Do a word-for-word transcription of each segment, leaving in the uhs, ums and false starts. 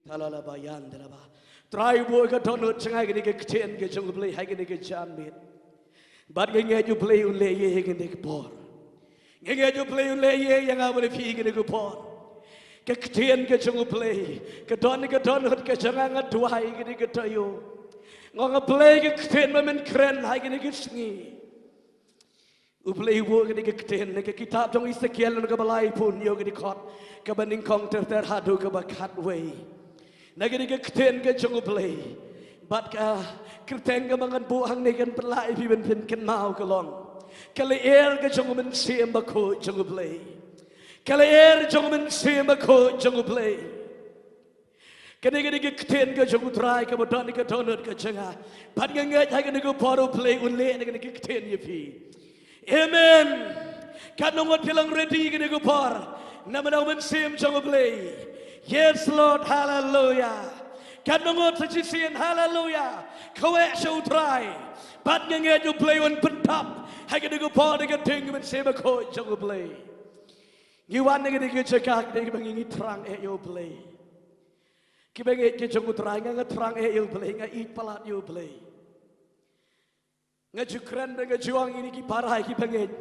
Talala bayan dalaba. Trai buh ka dohnud sha nga ha kane ka ktien ka jong U Blei ha kane ka janmiet. Bad nga ngeit U Blei un leh ïa nga ha kane ka por. Nga ngeit U Blei un leh ïa nga bad ïa phi ha kane ka por. Ka ktien ka jong U Blei ka don ka dohnud ka jong nga, nga duwai ha kane ka taïew. Nga ong A Blei, ka ktien ba men kren ha kane ka sngi. U Blei u buh kane ka ktien na ka kitab jong Esekiel lynnong kaba laiphew hynñiew, ka dkhot kaba nyngkong ter ter haduh kaba khatwei. Na kane ka ktien ka jong U Blei, bad ka kyrteng kaba ngan buh hangne kan pynlah ïa phi ban pynkynmaw ka long: Ka lyer ka jong U Mynsiem Bakhuid jong U Blei. Ka lyer jong U Mynsiem Bakhuid jong U Blei. Kane ka dei ka ktien ka jong U Trai kaba don ka dohnud ka jong nga. Bad nga ngeit ha kane ka por U Blei un leh na kane ka ktien ïa phi. Amen. Katno ngut phi long ready ha kane ka por? Namar U Mynsiem jong U Blei. Yes, Lord. Hallelujah. Katno ngut sa shisien? Hallelujah. Kawei sha U Trai. Bad nga ngeit U Blei un pyntap ha kane ka por da ka ding U Mynsiem Bakhuid jong U Blei. Ngi wan na kane ka jaka, kane kaba ngi, ngi thrang eh ïa U Blei. Kiba ngeit ka jong U Trai, nga, nga thrang eh ïa U Blei, nga ïeit palat ïa U Blei. Nga ju kren bad nga ju ong ïa kine ki para kiba ngeit.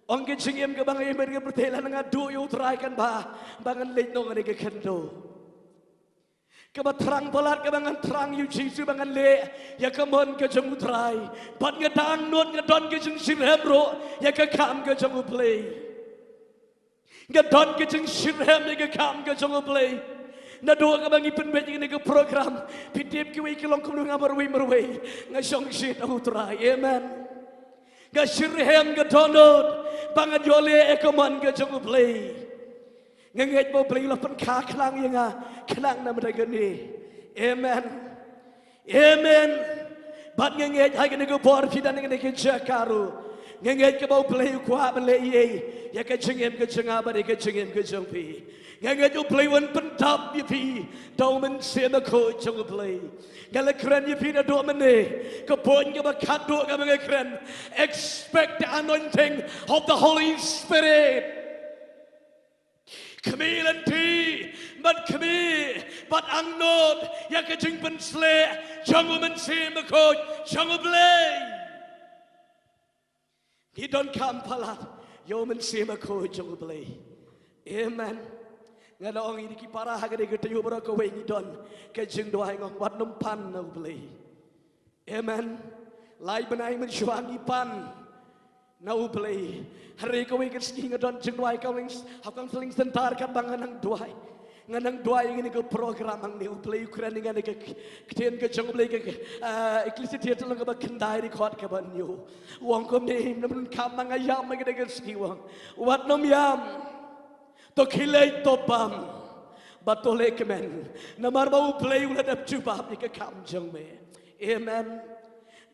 Ong ka jingim kaba nga im ha kane ka pyrthei, lada nga duh ïa U Trai, kan bha ba ngan leit noh na kane ka khyndew. Kaba thrang palat kaba ngan thrang ïa U Jisu ba ngan leh ïa ka mon ka jong U Trai. Bad nga dang nud, nga don ka jingshitrhem ruh ïa ka kam ka jong U Blei. Nga don ka jingshitrhem ïa ka kam ka jong U Blei. Naduh kaba ngi pynbeit ïa kane ka program, phi tip kiwei ki long kumno, nga marwei marwei, nga shongshit ha U Trai. Amen. Nga shitrhem, nga dohnud ba ngan ïoh leh ïa ka mon ka jong U Blei. Nga ngeit ba U Blei u la pynkha khnang ïa nga, khnang namar kane. Amen. Amen. Bad nga ngeit ha kane ka por phi don ha kane ka jaka ruh, nga ngeit kaba U Blei u kwah ban leh ei ei ïa ka jingim ka jong nga bad ïa ka jingim ka jong phi. Nga ngeit U Blei un pyntap ïa phi da U Mynsiem Bakhuid jong U Blei. Nga la kren ïa phi naduh mynne, ka point kaba khatduh kaba nga kren: Expect the anointing of the Holy Spirit. Khmih lynti bad khmih bad angnud ïa ka jingpynsleh jong U Mynsiem Bakhuid jong U Blei. Ngi donkam palat ïa U Mynsiem Bakhuid jong U Blei. Amen. Nga la ong ïa kine ki para ha kane ka taïew baroh kawei ngi don ka jingduwai, nga ong wat nym pan na U Blei. Amen. Lai bnai mynshuwa ngi pan na U Blei. Hynrei kawei ka sngi nga don jingduwai counseling, ha counseling center, katba nga nang duwai, nga nang duwai ïa kane ka program hangne, U Blei u kren ïa nga na ka ktien ka jong U Blei, ka, ah, Ecclesiastes lynnong kaba khyndai, dkhot kaba hynñiew. U ong kumne: Ym donkam ma nga ïam ha kane ka sngi, u ong, wat nym ïam. To khie leit, to bam bad to lehkmen, namar ba U Blei u la dep jubab ïa ka kam jong me. Amen.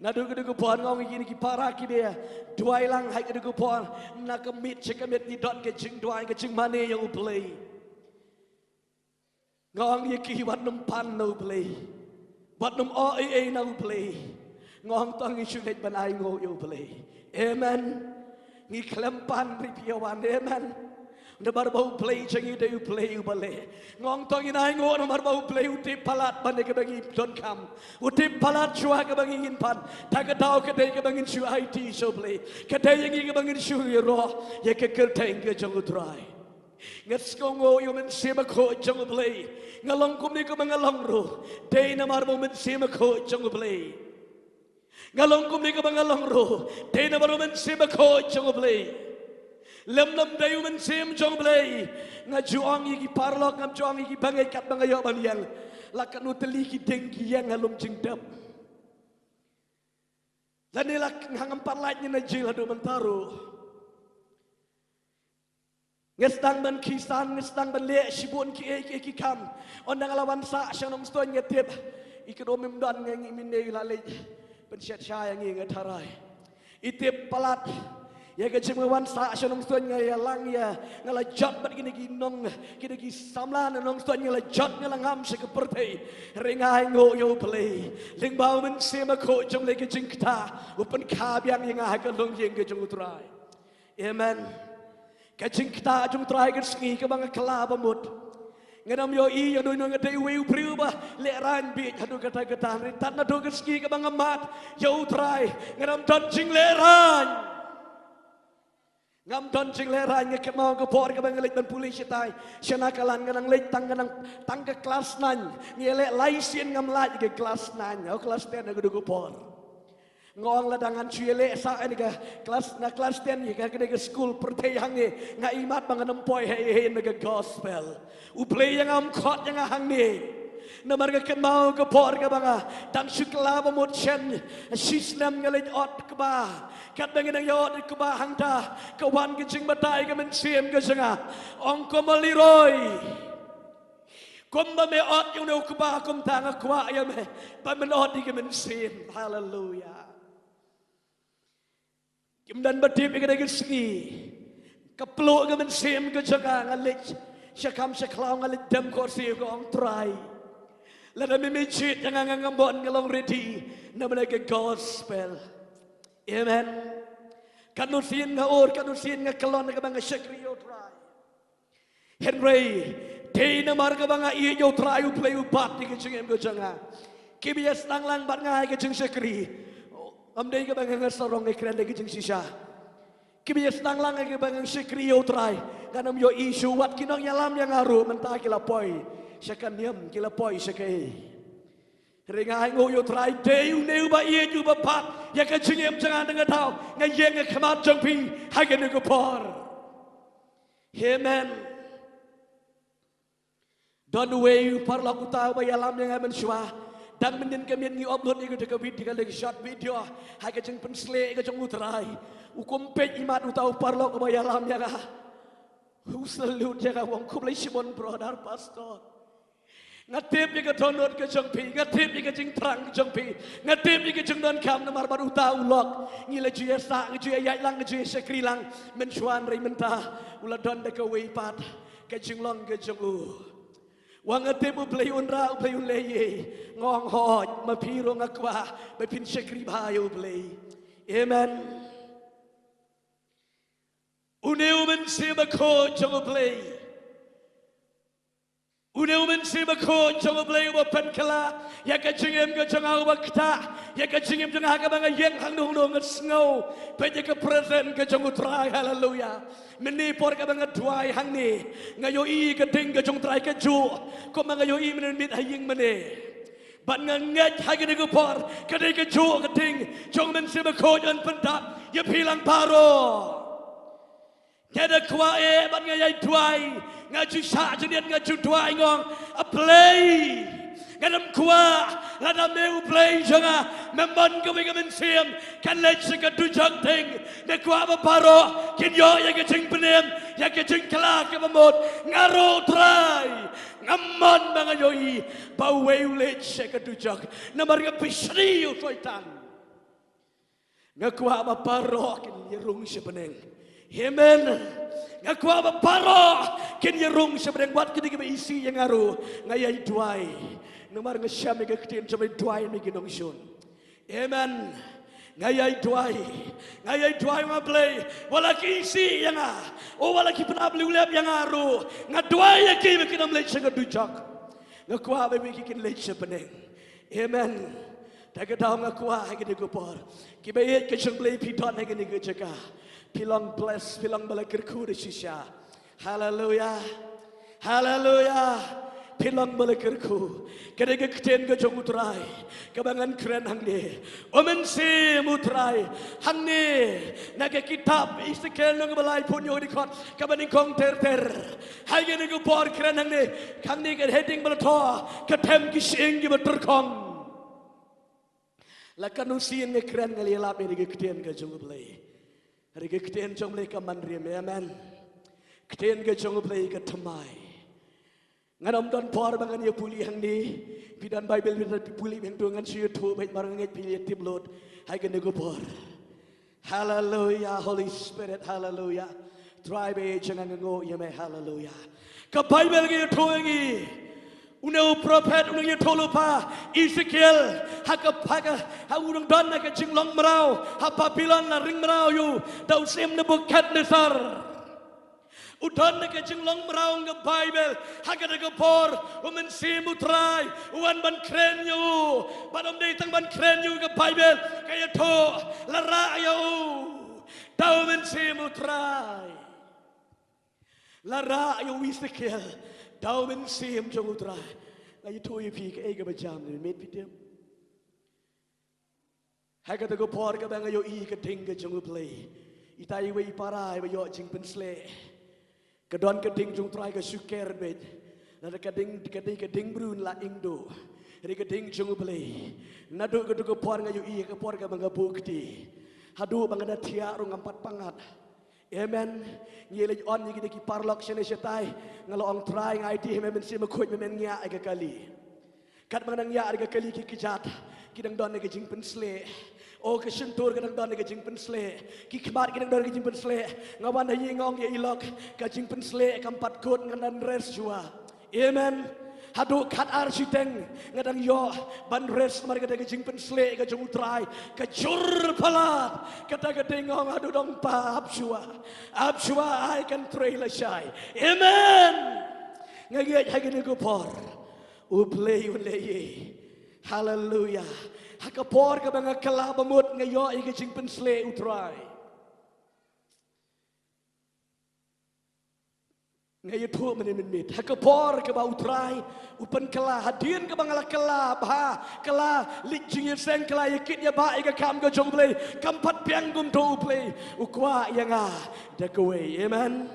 Naduh kane ka por nga ong ïa kine ki para kiba duwai lang ha kane ka por, na ka miet sha ka miet ngi don ka jingduwai, ka jingmane ïa U Blei. Nga ong ïa ki wat nym pan na U Blei, wat nym ong ei ei na U Blei. Nga ong to ngin shu leit ban ainguh ïa U Blei. Amen. Ngi khlem pan, hynrei phi ïa wan. Amen. Namar ba U Blei jong ngi dei U Blei uba leh. Nga ong to ngin ainguh namar ba U Blei u tip palat ban ïa kaba ngi donkam. U tip palat shuwa kaba ngi ngin pan. Ta ka daw ka dei kaba ngin shu aiti sha U Blei, ka dei ïa ngi kaba ngin shu ïaroh ïa ka kyrteng ka jong U Trai. Nga sngewnguh ïa U Mynsiem Bakhuid jong U Blei. Nga long kumne kumba nga long ruh, dei namar ba U Mynsiem Bakhuid jong U Blei. Nga long kumne kumba nga long ruh, dei namar U Mynsiem Bakhuid jong U Blei. Lymlym dei U Mynsiem jong U Blei. Nga ju ong ïa ki paralok, ngam ju ong ïa ki bangeit, katba nga ïoh ban ïeng, la katno tylli ki dieng ki ïeng ha lum jingtep. Lane la ngam pat lait, ngi na jil haduh mynta ruh. Nga sdang ban khie san, nga sdang ban leh shibun kiei kiei ki kam. Ynda nga la wan sah sha Nongstoiñ, nga tip i kynhun mem don, nga ngeit mynne i la leit pynshet shai ïa ngi, nga tharai. I tip palat ïa ka jingwan sah sha Nongstoiñ, nga ïalang ïa, nga la jot bad kine ki nong, kine ki samla na Nongstoiñ, nga la jot, nga la ngam sha ka pyrthei. Hynrei nga ainguh ïa U Blei lyngba U Mynsiem Bakhuid jong U Blei, ka jingktah u pynkha biang ïa nga ha ka longïing ka jong U Trai. Amen. Ka jingktah jong U Trai ka sngi kaba nga kylla ba mut, Ngan ym ïohi ïa uno uno, nga dei uwei u briew ba lehraiñ beit haduh katta katta, hynrei tad naduh ka sngi kaba nga mad ïa U Trai, ngan ym don jinglehraiñ. Ngam don jinglehraiñ. Nga kynmaw ka por kaba nga leit ban pule shatai sha Nagaland, nga nang leit tang, nga nang tang ka klas nine. Nga leh lai sien ngam lait ka klas nine, oh, klas ten ha kata ka por. Nga ong lada ngan shu ïaleh sah ïa ka klas, na klas ten ïa ka, kane ka skul pyrthei hangne, nga imat ba ngan ym poi ha ei ei na ka gospel. U Blei ïa nga, um khot ïa nga hangne. Namar nga kynmaw ka por kaba nga dang shu kylla ba mut shen shi snem, nga leit ot kba. Katba nga dang ïa ot kba hangta, ka wan ka jingbatai ka mynsiem ka jong nga, ong, ko Mali Roy, kumba me ot ïa une u kba, kumta nga kwah ïa me ba men ot ïa ka mynsiem. Haleluya. Kim don ba tip ïa kane ka sngi, ka pluh ka mynsiem ka jong nga. Nga leit sha kam sha khlaw, nga leit dem khohsiew, nga ong, Trai, lada me, me jied ïa nga, nga ngam mon, nga long ready na bynta ka gospel. Amen. Katno sien nga ur, katno sien nga kyllon kaba nga shakri ïa U Trai. Hynrei dei namar kaba nga ïeit ïa U Trai, U Blei u bat ïa ka jingim ka jong nga. Kiba ïa sdang lang bad nga ha ka jingshakri, ym dei kaba nga, nga sarong, nga kren da ka jingshisha. Kiba ïa sdang lang ha kaba nga shakri ïa U Trai, ngan ym ïohi shuh, wat ki nongïalam ïa nga ruh mynta ki la poi sha ka niam, ki la poi sha kaei. Hynrei nga ainguh ïa U Trai, dei une uba ïeit, uba bat ïa ka jingim jong nga. Nga thaw, nga ïeng ha khmat jong phi ha kane ka por. Amen. Don uwei u paralok uta uba ïalam ïa nga mynshuwa. Dang mynnin ka miet ngi upload ïa kata ka vid-, ïa ka short video ha ka jingpynshlur ka jong U Trai. U kum peit imat uta u paralok uba ïalam ïa nga. U salute ïa nga, u ong, khublei shibun brother pastor. Nga tip ïa ka dohnud ka jong phi, nga tip ïa ka jingthrang ka jong phi, nga tip ïa ka jingdonkam, namar bad uta u lok ngi la ju ïasah, ngi ju ïaid lang, ngi ju ïashakri lang mynshuwa, hynrei mynta u la don da kawei pat ka jinglong ka jong u. Wat nga tip U Blei un rah, U Blei un leh ei ei. Nga ong, hooid, ma phi ruh nga kwah ba phin shakri bha ïa U Blei. Amen. Une u Mynsiem Bakhuid jong U Blei, une u Mynsiem Bakhuid jong U Blei uba pynkylla ïa ka jingim ka jong nga, uba ktah ïa ka jingim jong nga. Ha kaba nga ïeng hangno hangno, nga sngew peit ïa ka presence ka jong U Trai. Haleluya. Mynne por kaba nga duwai hangne, nga ïohi ka ding ka jong U Trai kajuh kumba nga ïohi mynne mynmiet ha ïing mane. Bad nga ngeit ha kane ka por ka dei kajuh ka ding jong U Mynsiem Bakhuid un pyndap ïa phi lang baroh. Nga da kwah eh bad nga ïai duwai. Nga ju shah jingit, nga ju duwai, nga ong, A Blei, ngan ym kwah lada me U Blei jong nga, mem ban, kawei ka mynsiem kan leit sha ka dujok ding. Nga kwah ba baroh kin ïoh ïa ka jingpynim, ïa ka jingkylla kaba mut. Nga ruh Trai, ngam mon ba ngan ïohi ba uwei u leit sha ka dujok, namar nga pynshni ïa u Soitan. Nga kwah ba baroh kin ïarung sha bneng. Amen. Nga kwah ba baroh kin ïarung sha bneng. Wat kine kiba isih ïa nga ruh nga ïai duwai. Namar nga shem ïa ka ktien jong U Blei, duwai ïa ki nongshun. Amen. Nga ïai duwai, nga ïai duwai, ma Blei, wat la ki isih ïa nga, o wat la ki pynap liw lep ïa nga ruh, nga duwai ïa ki ba kin ym leit sha ka dujok. Nga kwah ba ki kin leit sha bneng. Amen. Te ka daw nga kwah ha kane ka por, kiba ïeit ka jong U Blei, phi don ha kane ka jaka, phi long bless, phi long ba la kyrkhu da shisha. Haleluya. Haleluya. Phi long ba la kyrkhu. Ka dei ka ktien ka jong U Trai kaba ngan kren hangne. U Mynsiem U Trai, hangne na ka kitab Esekiel lynnong ba laiphew hynñiew, dkhot kaba nyngkong ter ter. Ha kane ka por kren hangne, hangne ka heading ba la thoh, Ka Them Ki Shyieng Kiba Tyrkhong. La katno sien nga kren, nga ïalap ïa ka ktien ka jong U Blei. Hynrei ka ktien jong U Blei kam ban rim. Amen. Ktien ka jong U Blei ka thymmai. Ngan ym don por ba ngan ïa pule hangne. Phi don Bible, phi don, phi pule, phi hangto. Ngan shu ïathuh beit, namar nga ngeit phi ïa tip lut ha kane ka por. Haleluya, Holy Spirit, haleluya. Trai ba ïeit jong nga, nga nguh ïa me, haleluya. Ka Bible ka ïathuh ïa ngi, une u prophet, une u nongïathuhlypa Esekiel, ha ka, ha ka, ha u nongdon ha ka jinglong mraw ha Babilon, la ring mraw ïa u da u syiem Nebukadnesar. U don na ka jinglong mraw ka Baibl, ha kata ka por, u Mynsiem u Trai, u wan ban kren ïa u, bad ym dei tang ban kren ïa u ka Baibl, ka ïathuh, la rah ïa u, da u Mynsiem u Trai. La rah ïa u Esekiel, da u Mynsiem jong u Trai. Nga ïathuh ïa phi kaei kaba jam ne, mynmiet phi tip. Ha kata ka por kaba nga ïohi ka ding ka jong u Blei. Ita iwei i para iba ïoh jingpynshlur. Ka don ka ding jong u Trai ka shu ker beit. Lada ka ding, ka dei ka ding briew la ing duh. Hynrei ka ding jong u Blei. Naduh kata ka por nga ïohi ka por kaba nga buh kti. Haduh ba nga da thiah ruh ngam pat pyngngad. Amen. Ngi leit on ïa kine ki paralok shane shatai. Nga la ong Trai nga aiti ha me Mynsiem Bakhuid me men ngiah ïa ka kali. Katba nga dang ïa ka kali ki kjat, ki dang don ka jingpynshlur. O ka shyntur ka dang don ka jingpynshlur. Ki khmat ki dang don ka jingpynshlur. Nga wan ha ïing nga ong ïa i lok, ka jingpynshlur kam pat kut, nga dang rest shuwa. Amen. Haduh khatar shiteng nga dang ïoh ban rest namar kata ka jingpynshlur ka jong u Trai. Ka jur palat kata ka ding nga ong haduh dong pa ap shuwa. Ap shuwa ai kan trei lashai. Amen. Nga ngeit ha kane ka por. U Blei u leh ïa. Haleluya. Ha ka por kaba nga kylla bamut nga ïoh ïa ka jingpynshlur u Trai. Nga ïathuh mynne mynmiet. Ha ka por kaba u Trai u pynkylla hadien kaba nga la kylla bha, kylla leit jingïaseng, kylla ïa kit ïa ba ïa ka kam ka jong u Blei. Kam pat biang kumto u Blei. U kwah ïa nga da kawei. Amen.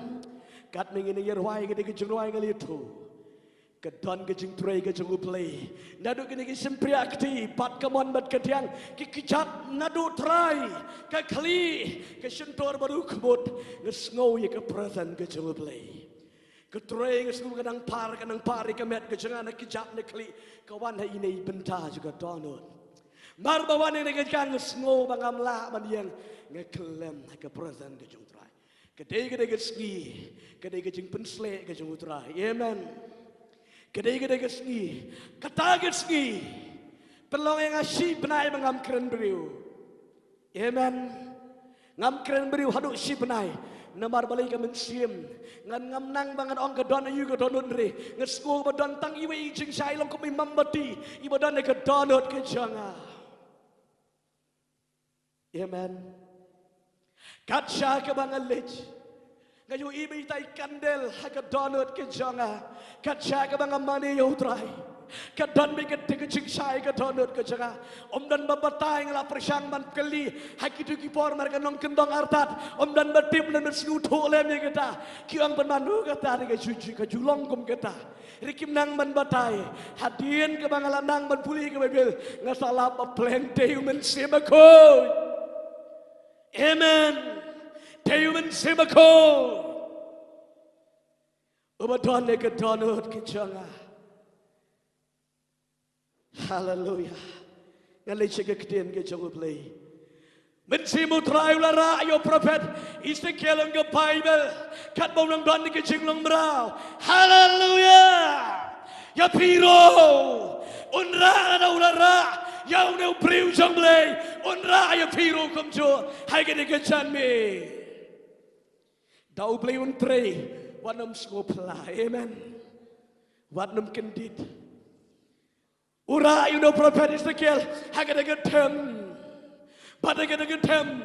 Katba ngin ïa rwai ka dei ka jingrwai nga la ïathuh. Ka don ka jingtrei ka jong u Blei. Naduh kine ki shympriah kti, bad ka mon bad ka diang, ki kjat naduh Trai, ka khlieh, ka shyntur bad u khmut, nga sngew ïa ka presence ka jong u Blei. Ka trei nga sngew ka nang par, ka nang par ïa ka met ka jong nga na kjat na khlieh, ka wan ha ine i bynta jong ka dohnud. Mar ba wan ine ka jong nga sngew ba ngam lah ban ïeng, nga khlem ha ka presence ka jong u Trai. Ka dei, ka dei ka sngi, ka dei ka jingpynshlur ka jong u Trai. Amen. Ka dei, ka dei ka sngi, kata ka sngi. Pynlong ïa nga shi bnai ba ngam kren briew. Amen. Ngam kren briew haduh shi bnai. Namar balei ka mynsiem. Ngan ngam nang ba ngan ong ka don aïu ka dohnud re. Nga sngew ba don tang iwei i jingshai long kum i mombati. Iba don ïa ka dohnud ka jong nga. Amen. Kat sha kaba nga leit. Nga ïohi ba itai kandel ha ka dohnud ka jong nga. Kat sha kaba nga mane ïa u Trai. Ka don beit ka dei ka jingshai ka dohnud ka jong nga. Ym don ba batai nga la pyrshang ban kylli. Ha kito ki por mar ka nongkyndong artat. Ym don ba tip, ym don ba sngewthuh lem ïa kata. Ki ong ban mano kata dei ka ju, ju, ka ju long kum kata. Hynrei kim nang ban batai. Hadien kaba nga la nang ban pule ka Baibl, nga sa lap ba pleng dei u Mynsiem Bakhuid. Amen. Dei u Mynsiem Bakhuid. Uba don ïa ka dohnud ka jong nga. Haleluya. Ngan leit sha ka ktien ka jong u Blei. Mynsiem u Trai u la rah ïa u prophet Esekiel ha ka Baibl. Katba u nang don ha ka jinglong mraw. Haleluya. Ïa phi ruh. Un rah lada u la rah ïa une u briew jong u Blei. Un rah ïa phi ruh kumjuh. Ha kane ka janmiet. Da u Blei un trei. Wat nym sngewphylla. Amen. Wat nym kyndit. U rah ïa une u prophet Esekiel ha kata ka them. Bad ha kata ka them.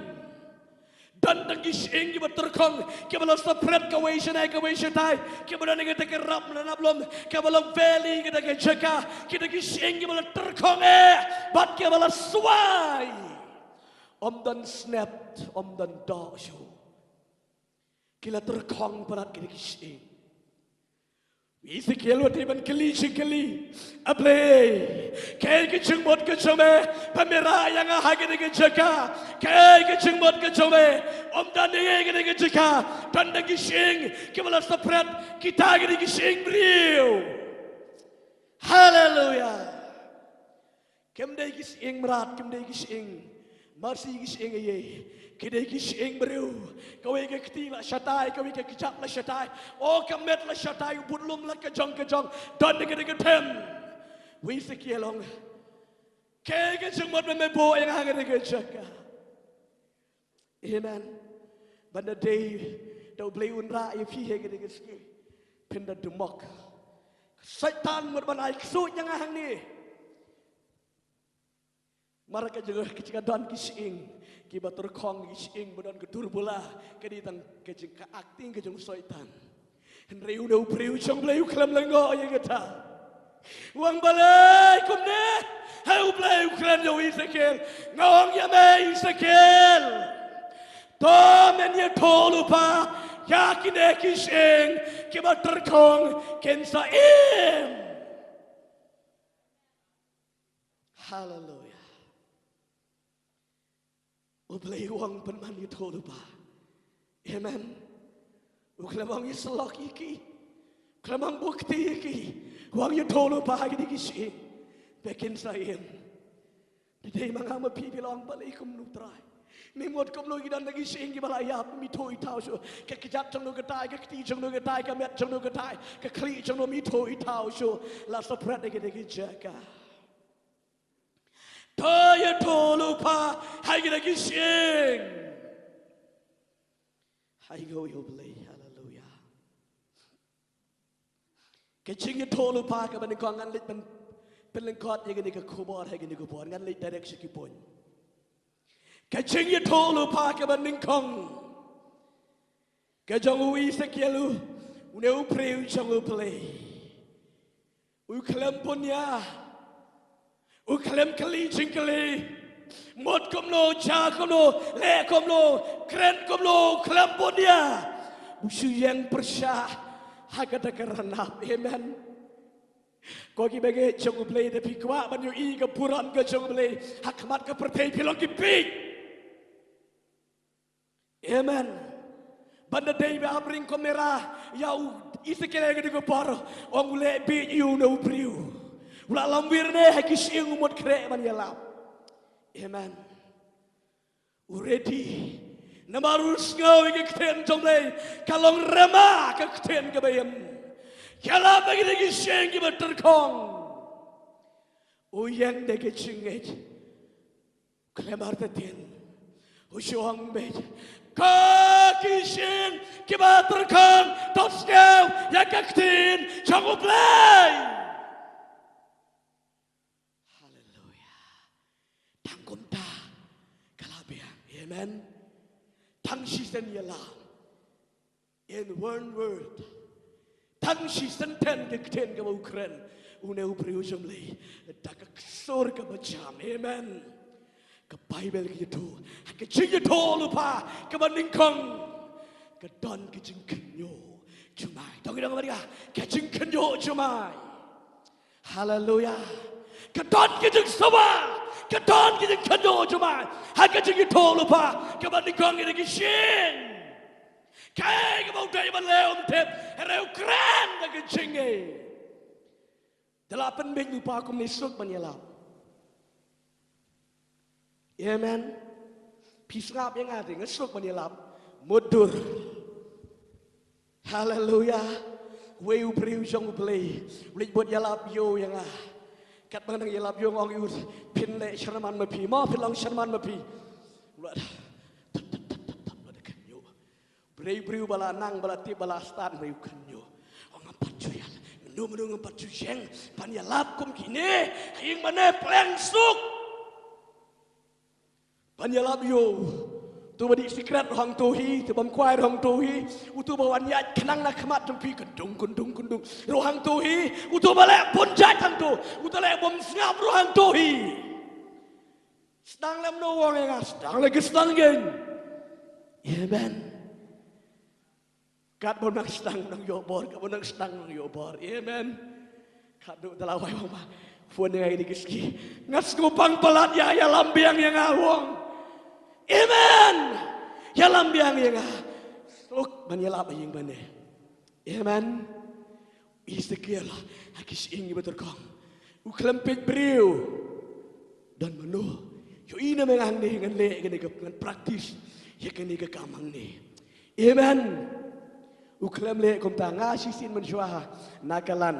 Don tang ki shyieng kiba tyrkhong, kiba la spread kawei sha kawei shatai, kiba don ha kata ka rap na naplum, kiba la valley kata ka jaka, kita ki shyieng kiba la tyrkhong eh, bad kiba la swai. Ym don snep, ym don doh shuh. Ki la tyrkhong palat kita ki shyieng. Esekiel u dei ban kylli jingkylli. A Blei, kaei ka jingmut ka jong me ba me rah ïa nga ha kane ka jaka? Kaei ka jingmut ka jong me? Ym don ei ei ha kane ka jaka. Don tang ki shyieng kiba la spread, kita kine ki shyieng briew. Haleluya. Kim dei ki shyieng mrad, kim dei ki shyieng marsi, ki shyieng ei ei. Ki dei ki shyieng briew. Kawei ka kti la shatai, kawei ka kjat la shatai. O ka met la shatai, u budlum la ka jong ka jong. Don ha kata ka them. U Esekiel u ong, kaei ka jingmut ba me buh ïa nga ha kata ka jaka? Amen. Ban da dei Te U Blei un rah ïa phi ha kane ka sngi. Phin da dumok. Soitan mut ban ai ksuid ïa nga hangne. Mar ka jong ka jong ka don ki shyieng kiba tyrkhong, ki shyieng ba don ka turbula, ka dei tang ka jong ka acting ka jong soitan. Hynrei une u briew jong Blei u khlem lyngngoh ïa kata. U ong balei kumne? Hei U Blei u kren ïa u Esekiel. Nga ong ïa me Esekiel, to men ïathuh lypa ïa kine ki shyieng kiba tyrkhong kin sa im. Haleluia. U Blei u ong pynban ïathuh lypa. Amen. U khlem ong ïasyllok ïa ki. U khlem ong buh kti ïa ki. U ong ïathuh lypa ha kine ki shyieng ba kin sa im. Te dei ma nga ma phi, phi la ong balei kumno Trai? Mut kumno ki don ki shyieng kiba la ïap, mi thuh i thaw shuh. Ka kjat jong no katai, ka kti jong no katai, ka met jong no katai, ka khlieh jong no mi thuh i thaw shuh. La sa pret ïa kine ki jaka. To ïathuh lypa ha kine ki shyieng. Haiga ïa U Blei, haleluia. Ka jingïathuh lypa kaba nyngkong, ngan leit pyn, pynlyngkot ïa kane ka khubor ha kane ka por, ngan leit direct sha ki point. Ka jingïathuh lypa kaba nyngkong ka jong u Esekiel, u, une u briew jong U Blei. U khlem bun ïa, u khlem kylli jingkylli. Mut kumno, jia kumno, leh kumno, kren kumno, u khlem bun ïa. U shu ïeng pyrshah ha kata ka ranab. Amen. Ko ki bangeit jong U Blei, da phi kwah ban ïohi ka burom ka jong U Blei ha khmat ka pyrthei, phi long ki bieit. Amen. Ban da dei ba ap ring kamera ïa u Esekiel ha kane ka por, ong u leh bieit ïa une u briew. U la lamwir ne ha ki shyieng, u mut khreh ban ïalap. Amen. U ready. Namar u sngew ïa ka ktien jong U Blei ka long rama, ka ktien kaba im. Ïalap ha kine ki shyieng kiba tyrkhong. U ïeng da ka jingngeit. Khlem artatien u shu ong beit, ko ki shyieng kiba tyrkhong, to sngew ïa ka ktien jong U Blei. Haleluia. Tang kumta ka la biang. Amen. Tang shisien ïalap. In one word. Tang shi sentence ka ktien kaba u kren une u briew jong U Blei da ka sur kaba jam. Amen. Ka Baibl ka ïathuh, ha ka jingïathuh lypa kaba nyngkong, ka don ka jingkhynñiuh jumai. To ngin ong bad nga, ka jingkhynñiuh jumai. Haleluia. Ka don ka jingsawa, ka don ka jingkhynñiuh jumai ha ka jingïathuh lypa kaba nyngkong ïa ki shyieng. Kaei kaba u dei ban leh um tip, hynrei u kren da ka jingngeit. Te la pynbeit lypa kumne, suk ban ïalap. Amen. Phi sngap ïa nga te, nga suk ban ïalap. Mutdur. Haleluia. Wei u briew jong U Blei u leit bud ïalap ïew ïa nga. Katba nga dang ïalap ïew nga ong ïa u, phin leh sharman ma phi, mo phin long sharman ma phi. U la da, tap, tap, tap, tap, tap, u la da khynñiuh. Briew, briew ba la nang, ba la tip, ba la stad, briew khynñiuh. Ong ngam pat ju ïa, mano mano ngam pat ju ïeng ban ïalap kum kine. Ha ïing mane pleng suk ban ïalap ïew. Uto ba dih sikret ruh hangto hi, uto bam kwai ruh hangto hi, uto ba wan ïaid khnang na khmat jong phi kyndung kyndung kyndung ruh hangto hi, uto ba leh bun jait hangto, uto leh bym sngap ruh hangto hi. Sdang lem, no ong ïa nga, sdang lem, ki sdang kein. Amen. Katba nang sdang nang ïoh bor, katba nang sdang nang ïoh bor. Amen. Katno da la wai ong ba, phone ïa nga ïa ki ski. Nga sngewbang palat ïa, ïalam biang ïa nga, ong. Amen. Ïalam biang ïa nga. Suk ban ïalap ha ïing mane. Amen. Esekiel, ha ki shyieng kiba tyrkhong. U khlem peit briew. Don mano. Ïohi na me nga hangne ngan leh kane ka, ngan practice ïa kane ka kam hangne. Amen. U khlem leh kumta. Nga shisien mynshuwa ha Nagaland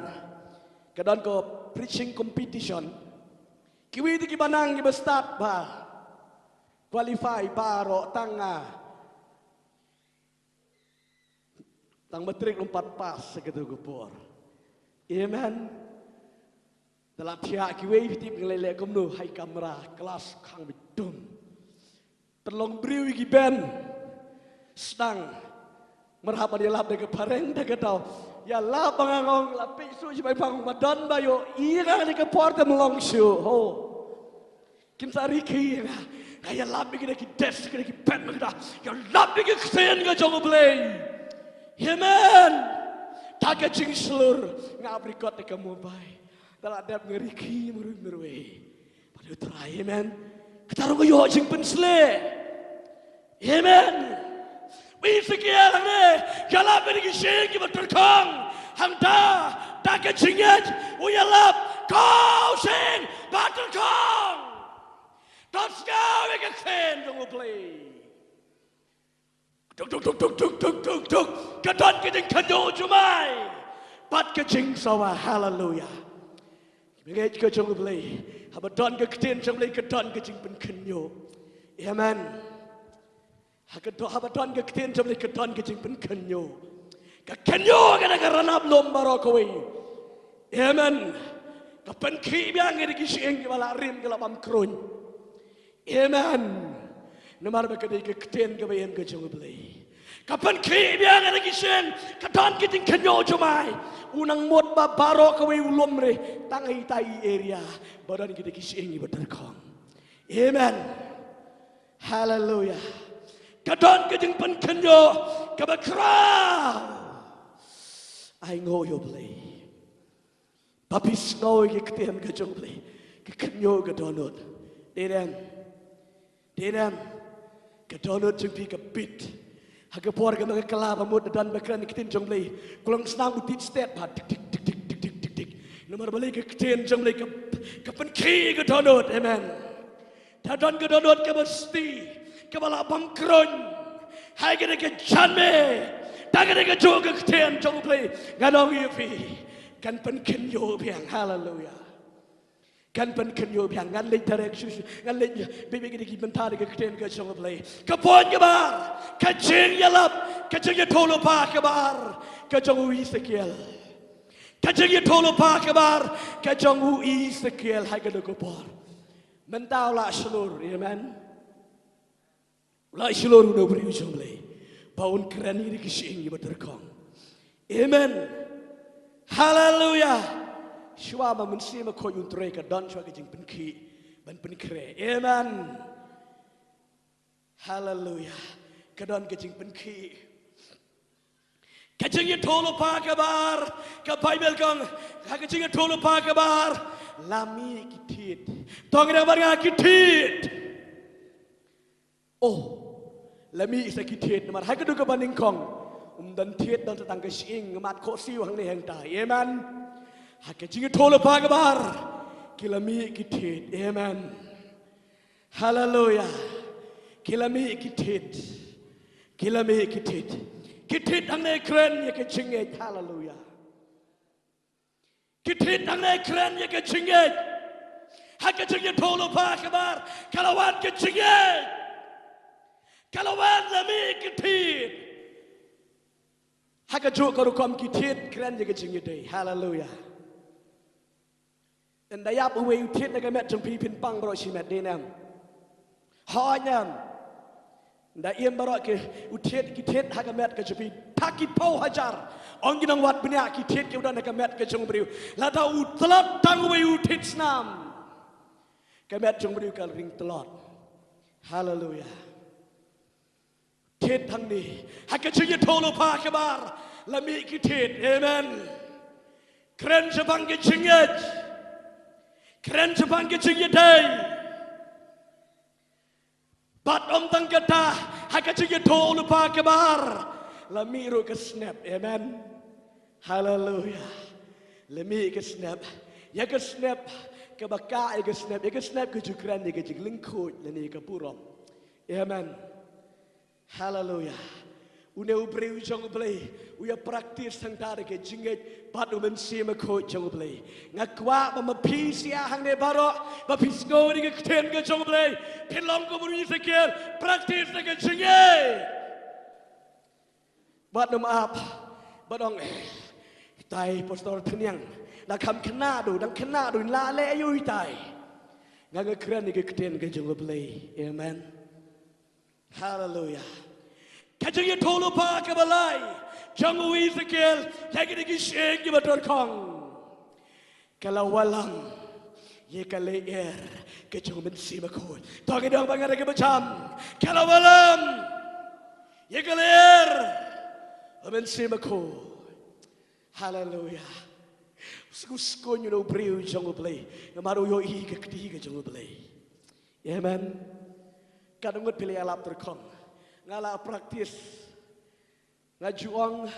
ka don ka preaching competition. Kiwei de kiba nang kiba stad ba qualify baroh, tang nga Tang matric ym pat pass ha kato ka por. Amen. Te la thiah kiwei, phi tip ngi leh leh kumno, ha i kamra klas khang beit dum. Pynlong briew ïa ki ben. Sdang. Mar haba ïalap da ka phareng da ka daw. Ïalap ba nga ong la peit shuh shi bai pang ma don ba ïoh ïa nga da ka por te ma long shuh. Ho. Kim sa ri ki ïa nga. Nga ïalap ïa ki da ki desk ki da ki pen ma ka da. Ïalap ïa ki ktien ka jong U Blei. Amen. Da ka jingshlur nga ap record da ka mobile. Da la dep nga ri ki marwei marwei. Bad ïa U Trai, amen. Kata ruh ka ïoh jingpynshlur. Amen. U Esekiel hangne, ïalap ïa ki shyieng kiba tyrkhong. Hangta, da ka jingngeit, u ïalap, ko shyieng ba tyrkhong. To sngew ïa ka ktien jong U Blei. Duk, duk, duk, duk, duk, duk, duk, duk. Ka don ka jingkhynñiuh jumai. Bad ka jingsawa, haleluya. Ki bangeit ka jong U Blei. Haba don ka ktien jong U Blei ka don ka jingpynkhynñiuh. Amen. Ha ka do-, haba don ka ktien jong U Blei ka don ka jingpynkhynñiuh. Ka khynñiuh ka da ka ranab lum baroh kawei. Amen. Ka pynkhih biang ïa ki shyieng kiba la rim ki la bam kruiñ. Amen. Namar ba ka dei ka ktien kaba ïeng ka jong U Blei. Ka pynkhih biang ïa ki shyieng, ka don ka jingkhynñiuh jumai. U nang mut ba baroh kawei u lum re, tang ha ita i area ba don kita ki shyieng iba tyrkhong. Amen. Haleluya. Ka don ka jingpynkhynñiuh kaba khraw. Ai nguh ïa U Blei. Ba phi sngew ïa ka ktien ka jong U Blei. Ka khynñiuh ka dohnud. Dei ne em? Dei ne em? Ka dohnud jong phi ka bit. Ha ka por kaba nga kylla ba mut da don ba kren ka ktien jong U Blei. Ka long snam u tied stet ba tik, tik, tik. Namar balei ka ktien jong U Blei ka, ka pynkhih ka dohnud. Amen. Da don ka dohnud kaba sti, kaba la bam kruiñ. Hai ka dei ka janmiet. Da ka dei ka jong ka ktien jong U Blei. Ngan ong ïa phi. Kan pynkhynñiuh biang. Haleluya. Kan pynkhynñiuh biang. Ngan leit direct shuh shuh. Ngan leit bit bit ki bynta da ka ktien ka jong U Blei. Ka point kaba ar. Ka jingïalap. Ka jingïathuhlypa kaba ar. Ka jong u Esekiel. Ka jingïathuhlypa kaba ar. Ka jong u Esekiel. Hai ka dei ka por. Mynta u la shlur, amen. U la shlur u dei u briew jong U Blei. Ba un kren ïa ki shyieng iba tyrkhong. Amen. Haleluya. Shuwa ma Mynsiem Bakhuid un trei ka don shuwa ka jingpynkhih. Ban pynkhreh. Amen. Haleluya. Ka don ka jingpynkhih. Ka jingïathuhlypa kaba ar, ka Baibl ka ong, ha ka jingïathuhlypa kaba ar, la mih ki thied. To ngi dang ban nga ki thied. Oh, la mih sa ki thied, namar ha ka dei kaba nyngkong. Um don thied, don sa tang ka shyieng, mad khohsiew hangne hangta. Amen. Ha ka jingïathuhlypa kaba ar, ki la mih ki thied. Amen. Haleluya. Ki la mih ki thied. Ki la mih ki thied. Ki thied hangne kren ïa ka jingngeit. Haleluya. Ki thied hangne kren ïa ka jingngeit. Ha ka jingïathuhlypa kaba ar. Ka la wan ka jingngeit. Ka la wan la mih ki thied. Ha kajuh ka rukom ki thied kren ïa ka jingïadei. Haleluya. Ynda ïap uwei u thied na ka met jong phi phin pang baroh shimet, dei ne em? Hooid ne em? Ynda im baroh ki, u thied, ki thied ha ka met ka jong phi, ha ki phew hajar. Ong ki nongwad bniah ki thied kiba don ha ka met ka jong u briew. Lada u tlot tang uwei u thied snam, ka met jong u briew ka ring tlot. Haleluya. Thied hangne. Ha ka jingïathuhlypa kaba ar. La mih ki thied. Amen. Kren shaphang ka jingngeit. Kren shaphang ka jingïadei. Bad ym tang kata. Ha ka jingïathuhlypa kaba ar. La mih ruh ka snep. Amen. Haleluya. La mih ka snep. Ïa ka snep. Kaba kah ïa ka snep. Ïa ka snep ka ju kren ïa ka jinglyngkhuid lane ïa ka burom. Amen. Haleluya. Une u briew jong U Blei, u ïa practice hangta da ka jingngeit bad u Mynsiem Bakhuid jong U Blei. Nga kwah ba ma phi sha hangne baroh, ba phi sngew ïa ka ktien ka jong U Blei. Phin long kum u Esekiel, practice da ka jingngeit. Bad ym ap Bad ong, eh, tai Pastor Thniang, da kham khynnah du, dang khynnah du, la leh aïu tai. Nga nga kren ïa ka ktien ka jong U Blei. Amen. Haleluya. Ka jingïathuhlypa kaba lai jong u Esekiel ïa kine ki shyieng kiba tyrkhong. Ka la wallam ïa ka lyer ka jong u Mynsiem Bakhuid. To ngin ong bad nga da kaba jam. Ka la wallam ïa ka lyer u Mynsiem Bakhuid. Haleluya. Sku sku ñu u briew jong U Blei. Namar u ïohi ka kti ka jong U Blei. Amen. Katno ngut phi la ïalap tyrkhong? Nga la practice. Nga ju ong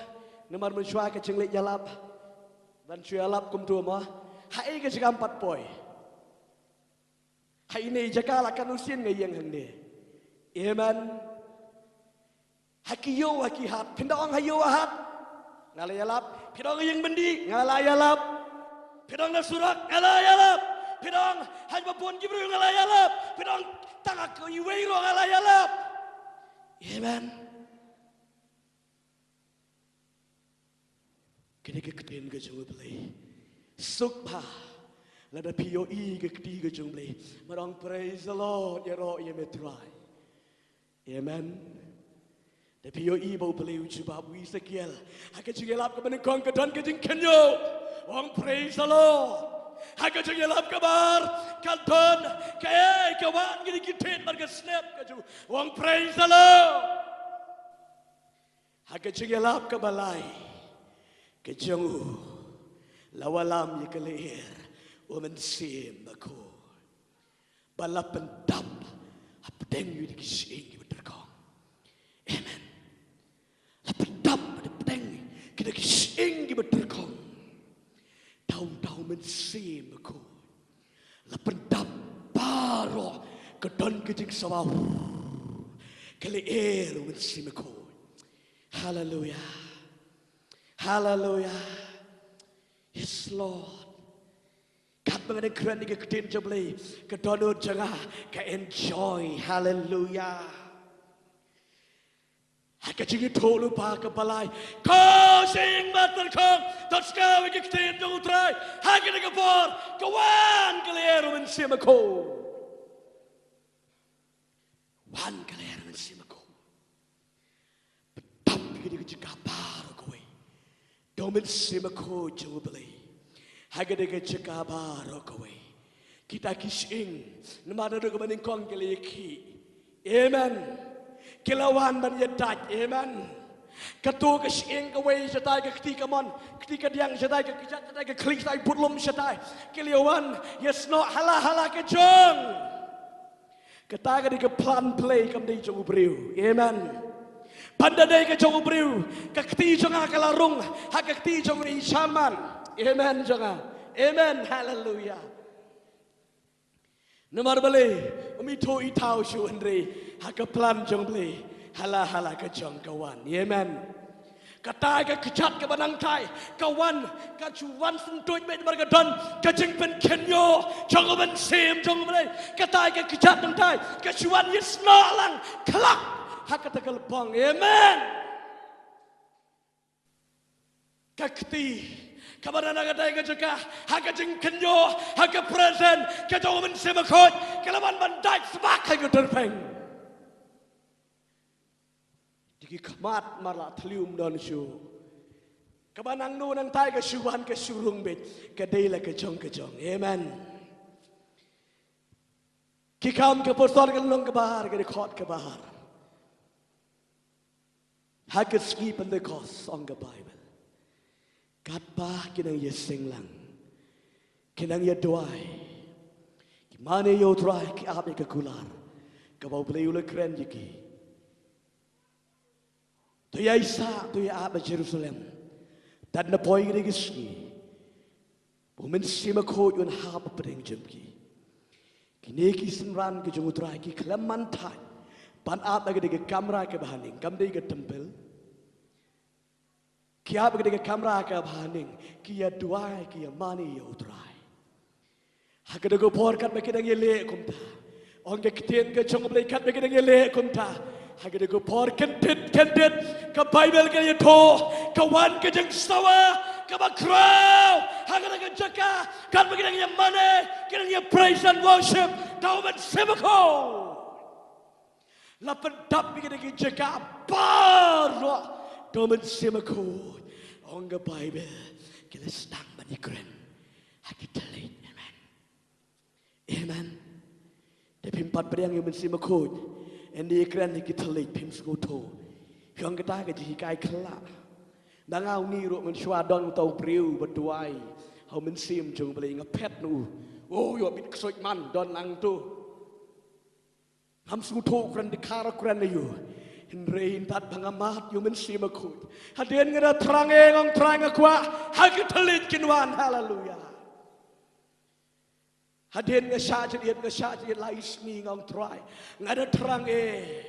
namar mynshwa ka jingleit ïalap. Ban shu ïalap kumto mo. Ha ei ka jaka ym pat poi. Ha ine i jaka la katno sien nga ïeng hangne. Amen. Ha ki ïew ha ki hat. Phin da ong ha ïew ha hat. Nga la ïalap. Phin da ong ha ïing byndi. Nga la ïalap. Phin da ong na surok. Nga la ïalap. Phin da ong ha ba bun ki briew. Nga la ïalap. Phin da ong tang ha ka iwei ruh. Nga la ïalap. Amen. Kane ka ktien ka jong U Blei. Suk bha lada phi ïohi ka kti ka jong U Blei. Bad ong praise the Lord, ïaroh ïa me Trai. Amen. Da phi ïohi ba U Blei u jubab u Esekiel. Ha ka jingïalap kaba nyngkong ka don ka jingkynñiuh. Ong praise the Lord. Ha ka jingïalap kaba ar ka don ka, eh, ka wan kine ki thied bad ka snep ka jong. Ong praise the Lord. Ha ka jingïalap kaba lai ka jong u la wallam ïa ka lyer u Mynsiem Bakhuid. Ba la pyndap hapdeng ïa ki shyieng kiba tyrkhong. Amen. La pyndap hapdeng ïa ki shyieng kiba tyrkhong. Dau dau Mynsiem Bakhuid. La pyndap baroh ka don ka jingsawa. Ka lyer u Mynsiem Bakhuid. Haleluya. Haleluya. Yes, Lord. Katba nga dang kren ïa ka ktien jong U Blei, ka dohnud jong nga ka enjoy. Haleluya. Ha ka jingïathuhlypa kaba lai, ko shyieng ba tyrkhong, to skhem ïa ka ktien jong U Trai. Ha kane ka por ka wan ka lyer u Mynsiem Bakhuid. Wan ka lyer u Mynsiem Bakhuid. Pyndap ïa ka jaka baroh kawei da u Mynsiem Bakhuid jong U Blei. Ha ka jaka baroh kawei. Kita ki shyieng namar naduh kaba nyngkong ki la ïakhih. Amen. Ki la wan ban ïadait. Amen. Kato ka shyieng kawei shatai ka kti kamon, kti kadiang shatai, ka kjat shatai, ka khlieh shatai, budlum shatai. Ki la wan ïasnoh hala hala ka jong. Kata ka dei ka plan pule, kam dei jong u briew. Amen. Ban da dei ka jong u briew, ka kti jong nga ka la rung ha ka kti jong i Shaman. Amen jong nga. Amen. Haleluya. Namar balei? Um ithuh ithaw shuh, hynrei ha ka plan jong Blei hala hala ka jong ka wan. Amen. Kata ka kjat kaba nangtai ka wan, ka shu wan syntuid beit namar ka don ka jingpynkynñiuh jong u Mynsiem jong Blei. Kata ka kjat nangtai ka shu wan ïasnoh lang khlak ha kata ka lbong. Amen. Ka kti kaba na kata ka jaka, ha ka jingkynñiuh, ha ka presence ka jong u Mynsiem Bakhuid, ka la wan ban dait sbak ha ka tyrpeng. Te ki khmat mar la thliew ym don shuh. Kaba nangno nangtai ka shu wan ka shu rung beit, ka dei la ka jong ka jong. Amen. Ki Kam ki Apostol ka lynnong kaba ar, ka dkhot kaba ar. Ha ka sngi Pentekost, ong ka Baibl, katba ki nang ïaseng lang, ki nang ïaduwai, ki mane ïa u Trai, ki ap ïa ka kular kaba U Blei u la kren ïa ki. To ïaisah, to ïa ap ha Jerusalem. Tad na poi kane ka sngi, ba u Mynsiem Bakhuid un hap hapdeng jong ki. Kine ki synran ki jong u Trai ki khlem man thait ban ap ha kane ka kamra kaba ha ning, kam dei ka temple. Ki ap ha kane ka kamra kaba ha ning, ki ïaduwai, ki ïamane ïa u Trai. Ha kata ka por katba ki dang ïaleh kumta, ong ka ktien ka jong U Blei, katba ki dang ïaleh kumta, Ha kane ka por kyndit, kyndit, ka Baibl ka ïathuh, ka wan ka jingsawa kaba khraw ha kane ka jaka, katba ki dang ïa mane, ki dang ïa praise and worship da U Mynsiem Bakhuid. La pyndap ïa kane ka jaka baroh da U Mynsiem Bakhuid. Ong ka Baibl, ki la sdang ban ïakren ha ki thylliej. Amen. Amen. Te phim pat pdiang ïa U Mynsiem Bakhuid, ynda ïakren ha ki thylliej phim sngewthuh. Ong kata ka jinghikai khyllah. Ba nga uni ruh mynshuwa don uta u briew ba duwai ha U Mynsiem jong U Blei, nga phet na u. Oh, ïoh bit ksuid man, don nangtu. Ngam sngewthuh u kren dkhar, u kren aïu. Hynrei ynda ba nga mad ïa U Mynsiem Bakhuid, hadien nga da thrang eh, nga ong Trai nga kwah ha ki thylliej kin wan. Haleluya. Hadien nga shah jingïeit, nga shah jingïeit lai sngi, nga ong Trai, nga da thrang eh,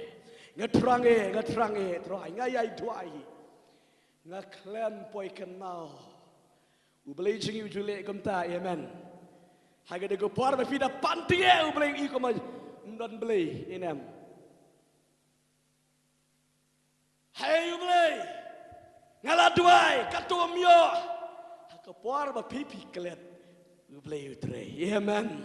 nga thrang eh, nga thrang eh Trai, nga ïai duwai. Nga khlem poi kynmaw. U Blei jong ngi u ju leh kumta. Amen. Ha kane ka por ba phi da pan thiah, U Blei i kumba ym don Blei. Amen. Hei U Blei, nga la duwai, katto ym ïoh. Ha ka por ba phi, phi klet, U Blei u trei. Amen.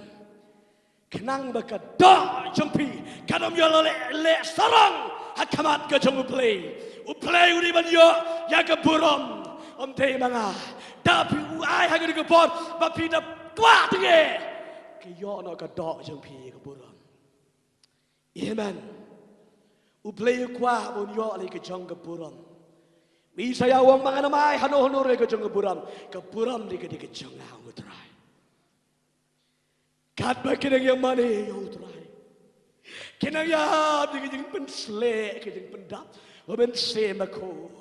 Khnang ba ka doh jong phi kan ym ïoh leh, leh sarong ha khmat ka jong U Blei. U Blei u dei ban ïoh ïa ka burom. Ym dei ma nga. Da phi u ai ha kane ka por ba phi da kwah tang eh, ka ïoh noh ka doh jong phi ka burom. Amen. U Blei u kwah ba un ïoh lei ka jong ka burom. Isaïah u ong ba ngan ym ai hano hano lei ka jong ka burom. Ka burom dei ka, dei ka jong nga, ong U Trai. Katba ki nang ïa mane ïa U Trai, ki nang ïa hap ïa ka jingpynsleh, ka jingpyndap U Mynsiem Bakhuid.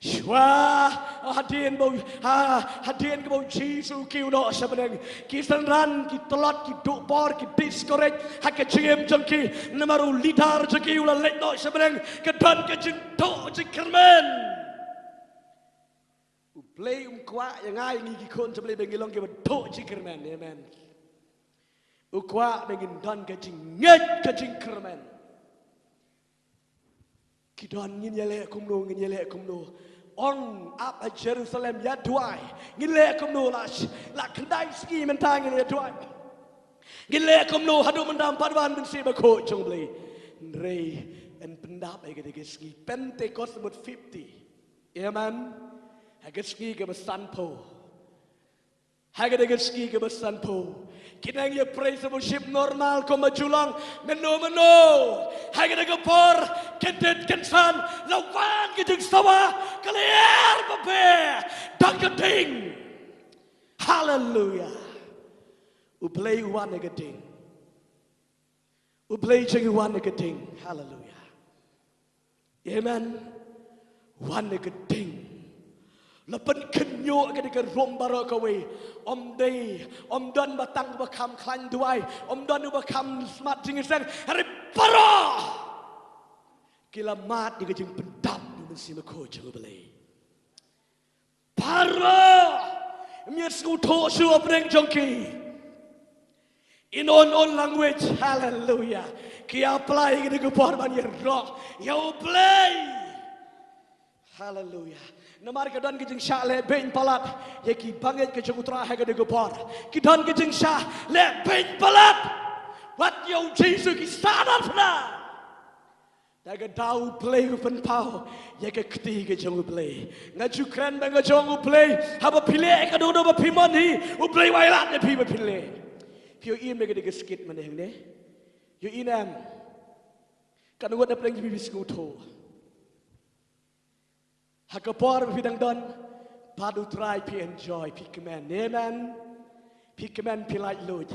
Shuwa hadien ba u, ha, hadien kaba U Jisu u kiew noh sha bneng, ki synran, ki tlot, ki duh por, ki discourage ha ka jingim jong ki. Namar u leader jong ki u la leit noh sha bneng, ka don ka jingduh jingkyrmen. U Blei um kwah ïa nga ïa ngi ki khun jong U Blei ba ngin long kiba duh jingkyrmen. Amen. U kwah ba ngin don ka jingngeit ka jingkyrmen. Ki don, ngin ïaleh kumno, ngin ïaleh kumno. Ong ap ha Jerusalem ïa duwai. Ngin leh kumno, la, la khyndai sngi mynta ngin ïa duwai. Ngin leh kumno haduh mynta ym pat wan Mynsiem Bakhuid jong U Blei. Hynrei yn pyndap ha kata ka sngi Pentecost mut fifty. Amen. Ha ka sngi kaba sanphew. Ha kata ka sngi kaba sanphew, ki nang ïa praise and worship normal kumba ju long mynno mynno. Ha kata ka por, kyndit kynsan, la wan ka jingsawa ka lyer ba beh da ka ding. Haleluya. U Blei u wan da ka ding. U Blei jong ngi u wan da ka ding. Haleluya. Amen. Wan da ka ding. La pynkhynñiuh ka dei ka rum baroh kawei. Ym dei, ym don ba tang uba kham khlaiñ duwai, ym don uba kham smat jingïaseng. Hynrei baroh ki la mad ïa ka jingpyndap U Mynsiem Bakhuid jong U Blei. Baroh, ym ïa sngewthuh shuh hapdeng jong ki in unknown language. Haleluya. Ki apply ïa kane ka por ban ïaroh ïa U Blei. Haleluya. Namar ka don ka jingshah leh beiñ palat ïa ki bangeit ka jong U Trai ha kane ka por. Ki don ka jingshah leh beiñ palat wat ïa U Jisu, ki sah narphna. Da ka daw U Blei u pynpaw ïa ka kti ka jong U Blei. Nga ju kren ba nga jong U Blei, haba phi leh kano kano ba phi mon hi, U Blei u ailad ïa phi ba phin leh. Phi ïohi em ïa ka dei ka skit mynne hangne? Ïohi em? Katno ngut hapdeng jong phi phi sngewthuh? Ha ka por ba phi dang don bad U Trai phi enjoy, phi kmen. Amen. Phi kmen, phi laitluid.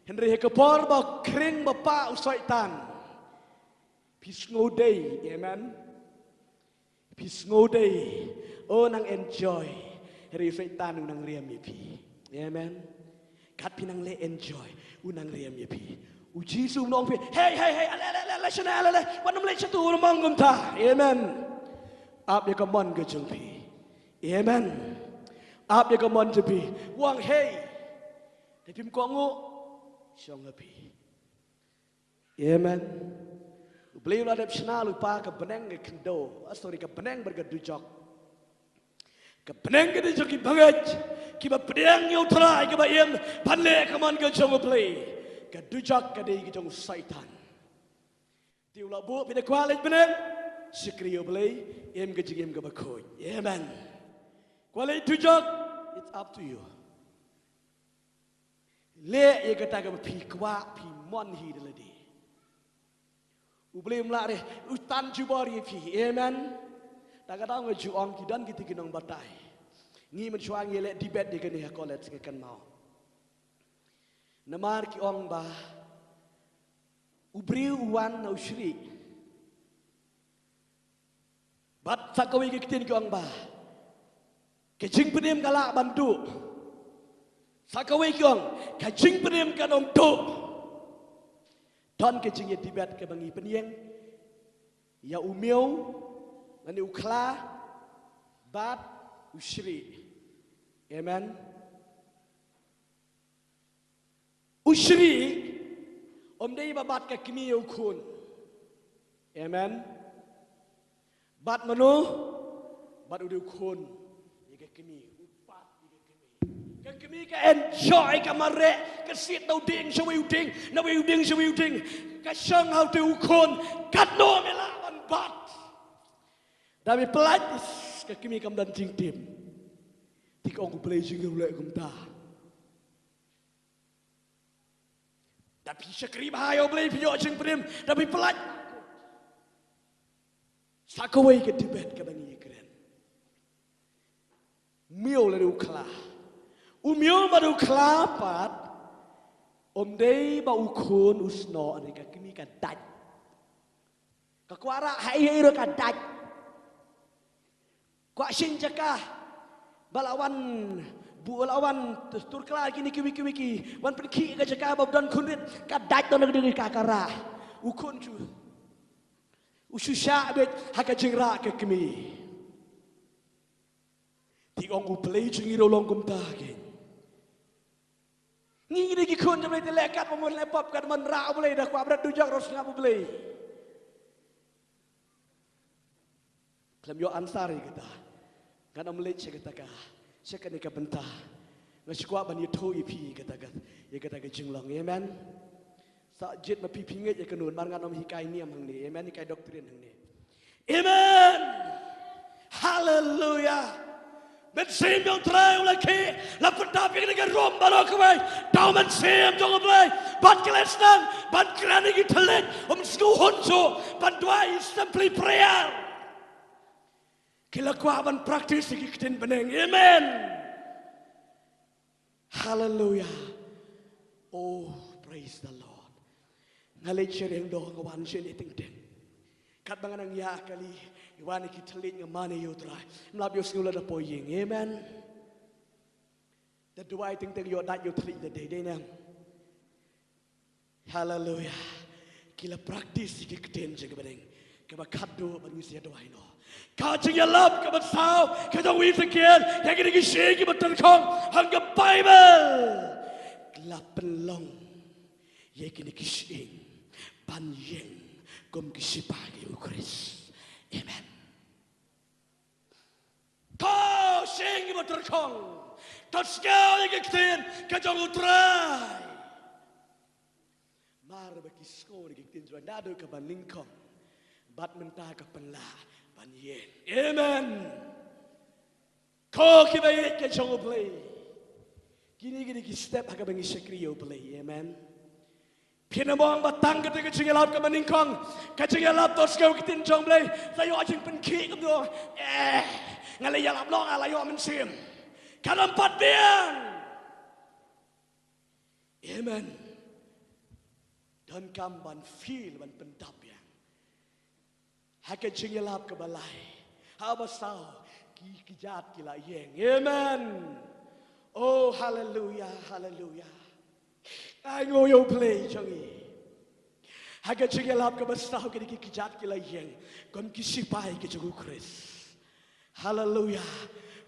Hynrei ha ka por ba khring ba pah u Soitan, phi sngewdei. Amen. Phi sngewdei. Oh, nang enjoy. Hynrei u Soitan u nang riam ïa phi. Amen. Kat phi nang leh enjoy, u nang riam ïa phi. U Jisu um ong phi, hei, hei, hei, ale, ale, ale, ale shane, ale, ale, wat nym leit shatu, um ong kumta. Amen. Ap ïa ka mon ka jong phi. Amen. Ap ïa ka mon jong phi. U ong, hei, te phim kohnguh, shong ha phi. Amen. U Blei u la dep shna lypa ka bneng ka khyndew, ah, sorry, ka bneng bad ka dujok. Ka bneng ka dei jong ki bangeit kiba pdiang ïa U Trai, kiba im ban leh ka mon ka jong U Blei. Ka dujok ka dei ka jong u Soitan. Te u la buh, phi da kwah leit bneng? Shakri ïa U Blei, im ka jingim kaba khuid. Amen. Kwah leit dujok, it's up to you. Leh ïa kata kaba phi kwah, phi mon hi da lade. U Blei um lah re, u tan jubor ïa phi. Amen. Ta ka daw nga ju ong, ki don kita ki nongbatai. Ngi mynshuwa ngi leh debate ïa kane ha college, nga kynmaw. Namar ki ong ba u briew u wan na u shrieh. Bad sa kawei ka ktien ki ong ba ka jingpynim ka lah ban duh. Sa kawei ki ong ka jingpynim kan ym duh. Don ka jingïadebate kaba ngi pynïeng ïa u miaw lane u khla bad u shrieh. Amen. U shrieh um dei ba bat ka kmie ïa u khun. Amen. Bat mano? Bat u dei u khun ïa ka kmie. U bat ïa ka kmie. Ka kmie ka enjoy, ka mareh, ka siat na u dieng sha wei u dieng, na wei u dieng sha wei u dieng. Ka shong ha u dei u khun, katno me lah ban bat. Da me pynlait, ka kmie kam don jingtip. Te ka ong U Blei jingïarap leh kumta. Da phi shakri bha ïa U Blei, phi ïoh jingpynim, da phi pynlait. Sa kawei ka debate kaba ngi ïakren. Miaw lane u khla. U miaw bad u khla pat um dei ba u khun u snoh, ne ka kmie ka dait. Ka kwah rah ha ei ei ruh ka dait. Kwah shim jaka ba la wan, ba la wan turkla kine kiwei kiwei ki wan pynkhih ka jaka ba don khun rit, ka dait, don ka ding ka, ka rah. U khun shu, u shu shah beit ha ka jingrah ka kmie. Te ong U Blei jong ngi ruh long kumta kein. Ngi ngi dei ki khun jong U Blei, te leh kat ba mon leh pop, kat ban rah U Blei, da kwah bret dujok ruh sngap U Blei. Khlem ïoh answer ïa kata. Ngan ym leit sha kata ka, sha kane ka bynta. Nga shu kwah ban ïathuh ïa phi ïa kata ka, ïa kata ka jinglong. Amen. Sa jied ma phi phi ngeit ïa kano, namar ngan ym hikai niam hangne. Amen. Hikai doctrine hangne. Amen. Hallelujah. Mynsiem jong U Trai u la khih, la pyndap ïa kane ka room baroh kawei da u Mynsiem jong U Blei. Bad ki la sdang ban kren ïa ki thylliej, ym sngew hun shuh ban duwai, simply prayer. Ki la kwah ban practice ïa ki ktien bneng. Amen. Hallelujah. Oh, praise the Lord. Nga leit sha Riangdo, nga wan shane teng teng. Katba nga nang ïaid kali, wan ki thylliej, nga mane ïa U Trai. Ym lap ïoh sngew lada poi ïing. Amen. Da duwai teng teng ïoh dait ïoh thylliej da dei dei nang. Hallelujah. Ki la practice ïa ki ktien jong ka bneng. Kaba khatduh ban ngi sa ïa duwai noh. Ka jingïalap kaba saw ka jong u Ezekiel ïa kine ki shyieng kiba tyrkhong ha ka Baibl. Ki la pynlong ïa kine ki shyieng ban ïeng kum ki shipai ki jong U Khrist. Amen. To shyieng kiba tyrkhong, to sngew ïa ki ktien ka jong U Trai. Mar ba ki sngew ïa ki ktien jong U Trai naduh kaba nyngkong bad mynta ka pynlah ban ïeng. Amen. Ko kiba ïeit ka jong U Blei, kine kine ki step ha kaba ngi shakri ïa U Blei. Amen. Phin ym ong ba tang kata ka jingïalap kaba nyngkong, ka jingïalap to sngew ki ktien jong U Blei, sa ïoh jingpynkhih kumno. Eh, nga la ïalap noh, nga la ïoh mynsiem. Kan ym pat biang. Amen. Donkam ban feel, ban pyndap ïa ha ka jingïalap kaba lai. Ha ba saw, ki, ki kjat ki la ïeng. Amen. Oh, hallelujah, hallelujah. Ai, nguh ïa U Blei jong ngi. Ha ka jingïalap kaba saw, kine ki kjat ki la ïeng kum ki shipai ki jong U Khrist. Hallelujah.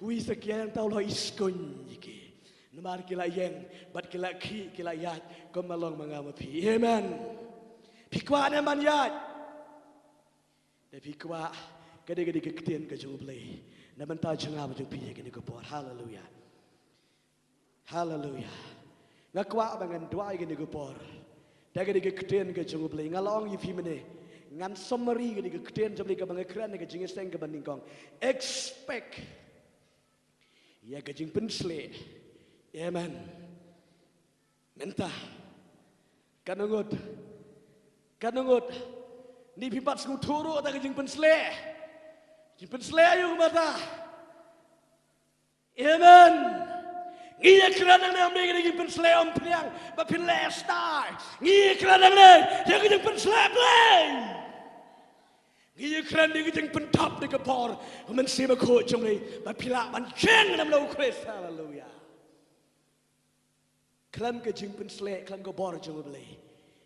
U Ezekiel hangta u la iskun ïa ki. Namar ki la ïeng bad ki la khih, ki la ïaid kum ma long ma nga ma phi. Amen. Phi kwah ne em ban ïaid? Da phi kwah, ka dei ka dei ka ktien ka jong U Blei. Na bynta jong nga bad jong phi ha kane ka por. Haleluya. Haleluya. Nga kwah ba ngan duwai ha kane ka por. Da ka dei ka ktien ka jong U Blei. Nga la ong ïa phi mynne. Ngan summary ka dei ka ktien jong U Blei kaba nga kren ha ka jingïaseng kaba nyngkong. Expect ïa ka jingpynshlur. Amen. Mynta. Katno ngut? Katno ngut? Ni phi pat sngewthuh ruh ïa ka jingpynshlur. Jingpynshlur ïa u mynta. Amen. Ngi ïa kren nangne ïa ka jingpynshlur umphniang ba phin leh star. Ngi ïa kren nangne ïa ka jingpynshlur Blei. Ngi ïa kren ïa ka jingpyndap da ka bor U Mynsiem Bakhuid jong U Blei ba phi lah ban jeng na bynta U Khrist. Haleluya. Khlem ka jingpynshlur, khlem ka bor jong U Blei.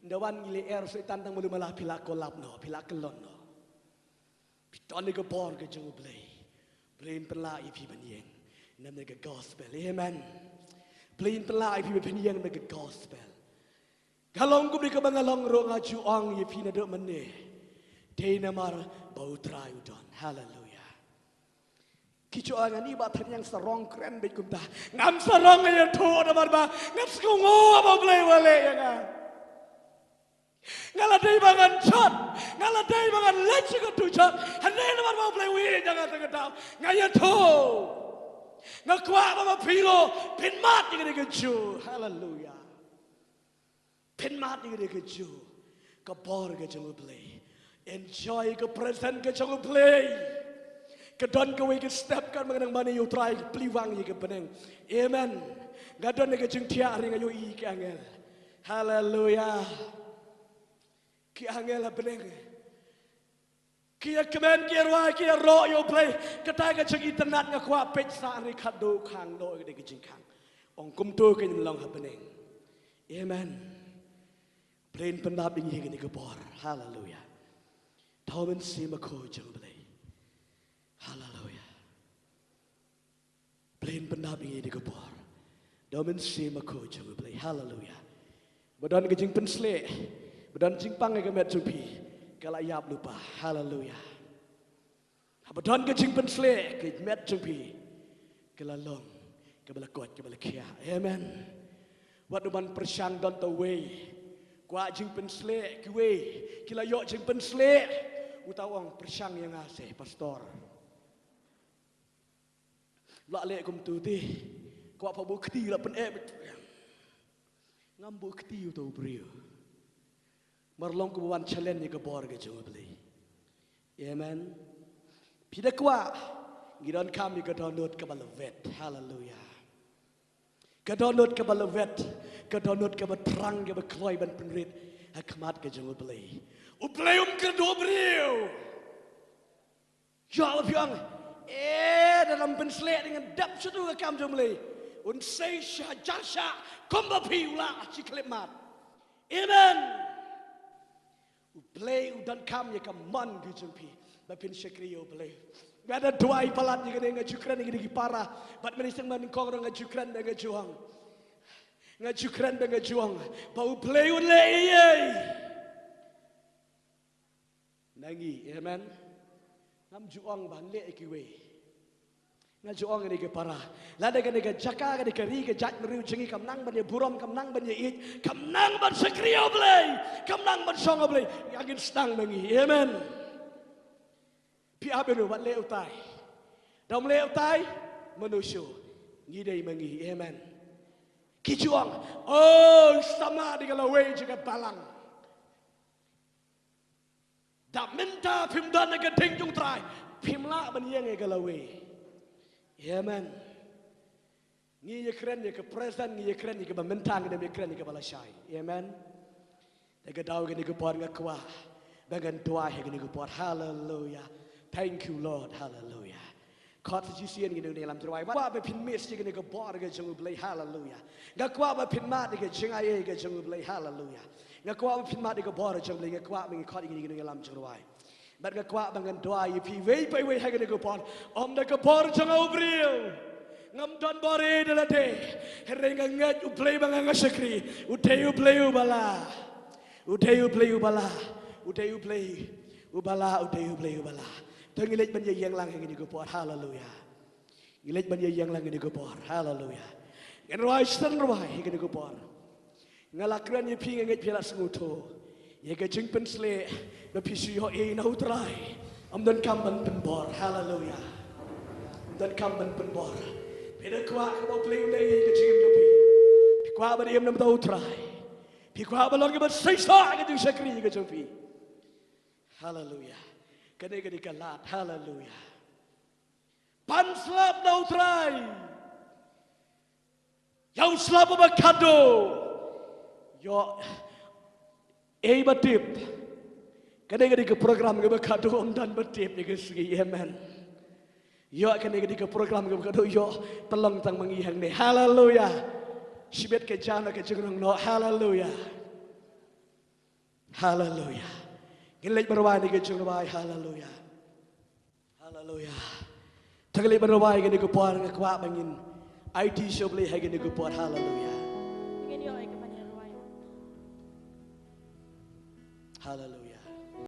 Ynda wan ngi lyer Soitan tang malu mala phi lah kollap noh, phi lah kyllon noh. Phi don ïa ka bor ka jong U Blei. Blei un pynlah ïa phi ban ïeng. Namar ka gospel. Amen. Blei un pynlah ïa phi ban ïeng namar ka gospel. Ka long kumne kaba nga long ruh nga ju ong ïa phi naduh mynne. Dei namar ba U Trai u don. Haleluya. Ki ju ong ani ba than ïa nga sarong kren beit kumta. Ngam sarong ïa to namar ba nga sngew ba U Blei u la leh ïa nga. Nga la dei ba ngan jot, nga la dei ba ngan leit sha ka tu jot. Hynrei namar ba U Blei u ïeit ïa nga te nga dap. Nga ïathuh. Nga kwah ba ma phi ruh phin mad ïa kane ka juh. Haleluya. Phin mad ïa kane ka juh. Ka bor ka jong U Blei. Enjoy ka present ka jong U Blei. Ka don kawei ka step kan ma nga nang mane ïa U Trai ka plie wang ïa ka bneng. Amen. Nga don ïa ka jingthiah ring aïu ïa ki angel. Haleluya. Ki angel ha bneng. Ki ïa kmen ki ïa rwai ki ïa roh ïa U Blei. Kata ka jong itynnad nga kwah peit sa ri khatduh khang doh ka dei ka jingkhang. Ong kumto ka jingim long ha bneng. Amen. Blei un pyndap ïa ngi ha kane ka por. Haleluya. Da U Mynsiem Bakhuid jong U Blei. Haleluya. Blei un pyndap ïa ngi ha kane ka por. Da U Mynsiem Bakhuid jong U Blei. Haleluya. Ba don ka jingpynshlur. Ba don jingpang ha ka met jong phi. Ka la ïap lypa. Haleluya. Ba don ka jingpynshlur ka met jong phi. Ka la long. Kaba la koit, kaba la khiah. Amen. Wat u ban pyrshang don tawei. Kwah jingpynshlur kiwei. Ki la ïoh jingpynshlur. Uta u ong pyrshang ïa nga se pastor. La leh kumto te. Kwah pat buh kti la pyneh beit. Ngam buh kti uta u briew. Mar long kumba wan challenge ïa ka bor ka jong U Blei. Amen. Phi da kwah ngi donkam ïa ka dohnud kaba la wet. Haleluya. Ka dohnud kaba la wet. Ka dohnud kaba thrang kaba kloi ban pynrit ha khmat ka jong U Blei. U Blei um kyrduh briew. Ïoh ba phi ong, eh, da lam pynshlur dang dep shuh ka kam jong U Blei. Un sei sha jar sha kumba phi u lah shi khyllipmat. Amen. U Blei u donkam ïa ka mon ka jong phi ba phin shakri ïa U Blei. Nga da duwai palat ïa kane nga ju kren ïa kine ki para bad mynne seng mynnyngkong ruh nga ju kren ba nga ju ong. Nga ju kren ba nga ju ong ba U Blei un leh ïa ngi. Na ngi, amen. Ngam ju ong ba leh ïa kiwei. Nga ju ong ïa kine ki para. Lada kane ka jaka, kane ka ri, ka jaitbynriew jong ngi kam nang ban ïa burom, kam nang ban ïa ïeit, kam nang ban shakri ïa U Blei, kam nang ban shong ïa U Blei. Ïa ngin sdang ma ngi. Amen. Phi ap ïa uno ban leh utai. Da um leh utai, mano shuh. Ngi dei ma ngi. Amen. Ki ju ong, oh, samla da ka lawei jong ka balang. Da mynta phim don ha ka ding jong U Trai, phim lah ban ïeng ha ka lawei. Amen. Ngi ïa kren ïa ka present, ngi ïa kren ïa kaba mynta, ngi ym ïa kren ïa kaba lashai. Amen. Da ka daw kane ka por nga kwah ba ngan duwai ha kane ka por. Hallelujah. Thank you, Lord. Hallelujah. Khot sa shisien ïa kine ki nongïalam jong U Trai. Kwah ba phin miss ïa kane ka bor ka jong U Blei. Hallelujah. Nga kwah ba phin mad ïa ka jingaiei ka jong U Blei. Hallelujah. Nga kwah ba phin mad ïa ka bor jong U Blei. Nga kwah ba ngin khot ïa kine ki nongïalam jong U Trai. Bad nga kwah ba ngan duwai ïa phi iwei pa iwei ha kane ka por. Ym da ka bor jong nga u briew. Ngam don bor ei da lade. Hynrei nga ngeit U Blei ba nga nga shakri, u dei U Blei uba lah. U dei U Blei uba lah. U dei U Blei U bala u dei U Blei u bala. To ngi leit ban ïeng lang ha kane ka por. Haleluya. Ngi leit ban ïeng lang ha kane ka por. Haleluya. Ngin rwai shiteng rwai ha kane ka por. Nga la kren ïa phi, nga ngeit phi la sngewthuh ïa ka jingpynshlur ba phi shu ïohi na U Trai. Ym donkam ban pynbor. Haleluya. Ym donkam ban pynbor. Phi da kwah kaba U Blei u leh ïa ka jingim jong phi. Phi kwah ban im na bynta U Trai. Phi kwah ban long kaba shisha ka jingshakri ka jong phi. Haleluya. Kane ka dei ka lad. Haleluya. Pan slap na U Trai. Ïa u slap uba khadduh. Ïoh. Ei ba tip. Kane ka dei ka program kaba khadduh, ym don ba tip ïa ka sngi. Amen. Ïoh, kane ka dei ka program kaba khadduh. Ïoh, pynlong tang ma ngi hangne. Haleluya. Shibit ka jan ka jingrong noh. Haleluya. Haleluya. Ngin leit ban rwai ïa ka jingrwai. Haleluya. Haleluya. To ngin leit ban rwai ha kane ka por, nga kwah ba ngin aiti sha U Blei ha kane ka por. Haleluya. Ngin ïoh ïa ka ban ïa rwai. Haleluya.